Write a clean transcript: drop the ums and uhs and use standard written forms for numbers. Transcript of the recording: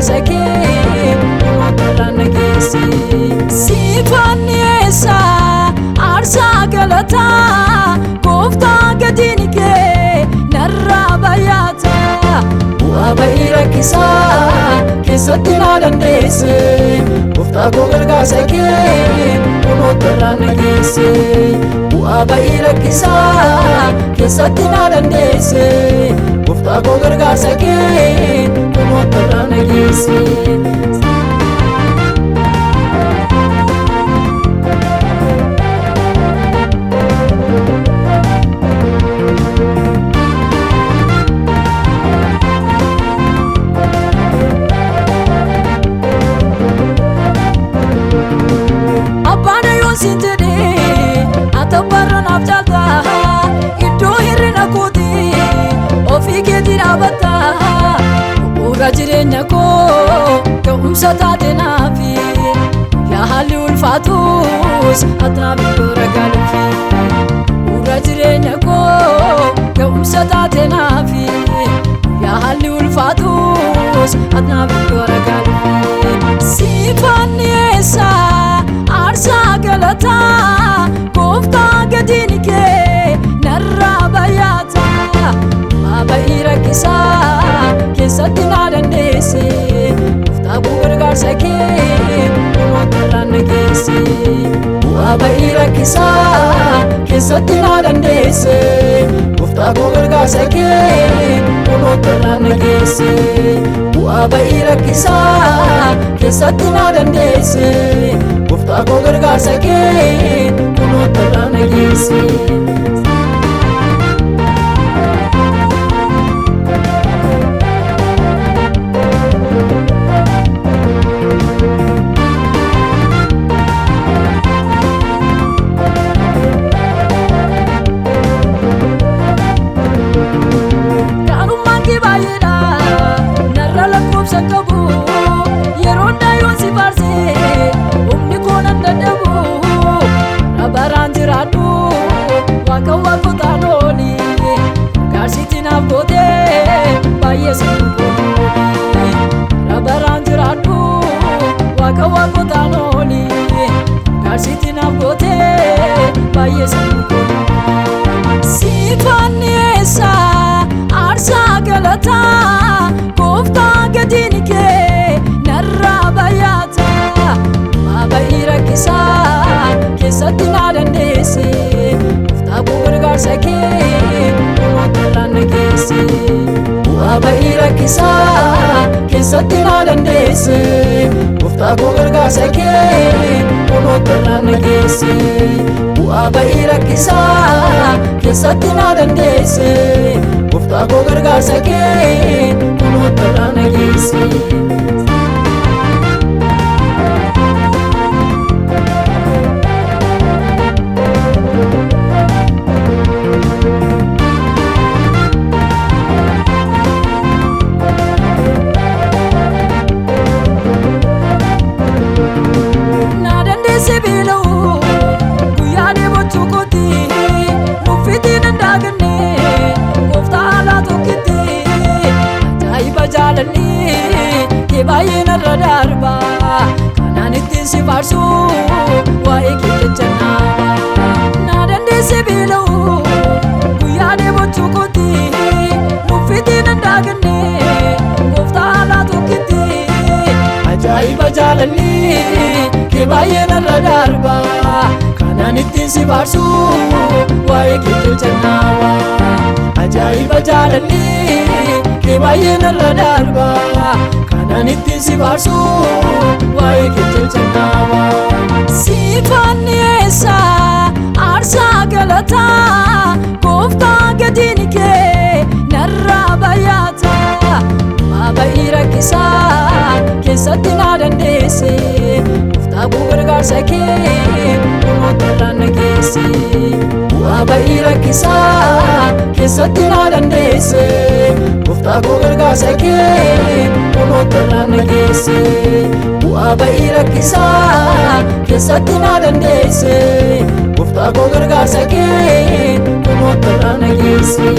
gargaarsa kee kunootarraan na geesse. Siifan dhiyeessa aarsaa galataa gooftaa gatiin kee narraa bayyaata. Bu'aa ba'ii rakkisaa keessatti na dandeesse gooftaa koo gargaarsa kee kunootarraan na geesse. Bu'aa ba'ii rakkisaa keessatti na dandeesse gooftaa koo gargaarsa kee kunootarraan na geesse. Abbaan yoon siin jedhee ati abbaarra naaf caalta iddoo hir'ina kooti ofii keetii dhaabatta bu'uura jireenya koo ga'umsa taate naafi yaa haalli ulfaatus ati naaf iddoo ragaaluufi bu'uura jireenya koo ga'umsa taate naafi yaa haalli ulfaatus ati naaf iddoo ragaaluufi. Siifan dhiyeessa aarsaa galataa gooftaa gatiin kee narraa bayyaata. Bu'aa ba'ii rakkisaa keessatti na dandeesse gooftaa koo gargaarsa kee kunootarraan na geesse. Bu'aa ba'ii rakkisaa keessatti na dandeesse gooftaa koo gargaarsa kee kunootarraan na geesse. Bu'aa ba'ii rakkisaa keessatti na dandeesse gooftaa koo gargaarsa kee kunootarraan na geesse. Gaarummaan kee baay'eedha narra lakkoofsa hin qabu yeroo hundaa si faarse humni koo nan dadhabu bara baraan jiraadhu waaqa waaqotaan ooli gargaarsitti naaf gootee baay'ee sin kooli bara baraan jiraadhu waaqa waaqotaan ooli gargaarsitti naaf gootee baay'ee sin kooli. Siifan dhiyeessa aarsaa galataa gooftaa gatiin kee narraa bayyaata. Bu'aa ba'ii rakkisaa keessatti na dandeesse gooftaa koo gargaarsa kee kunootarraan na geesse. Bu'aa ba'ii rakkisaa keessatti na dandeesse gooftaa koo gargaarsa kee kunootarraan na geesse. Bu'aa ba'ii rakkisaa keessatti na dandeesse gooftaa koo gargaarsa kee kunootarraan na geesse. Na dandeesse beela'u guyyaa dheebochuu kooti nuffitiin hin daaganne gooftaa alaa tokkitti ajaa'iba jaalalli kee baay'ee narra darba kanaan ittiin si faarsu waa'ee kee jecha naaba. Na dandeesse beela'u guyyaa dheebochuu kooti nuffitiin hin daaganne gooftaa alaa tokkitti Ajaa'iba jaalalli kee baay'ee narra darba kanaan ittiin si faarsu waa'ee kee jecha naaba. Ajaa'iba jaalalli kee baay'ee narra darba kanaan ittiin si faarsu waa'ee kee jecha naaba. Siifan dhiyeessa aarsaa galataa gooftaa gatiin kee narraa bayyaata. Bu'aa ba'ii rakkisaa keessatti na dandeesse gooftaa koo gargaarsa kee kunootarraan na geesse. Bu'aa ba'ii rakkisaa keessatti na dandeesse gooftaa koo gargaarsa kee kunootarraan na geesse. Bu'aa ba'ii rakkisaa keessatti na dandeesse gooftaa koo gargaarsa kee kunootarraan na geesse.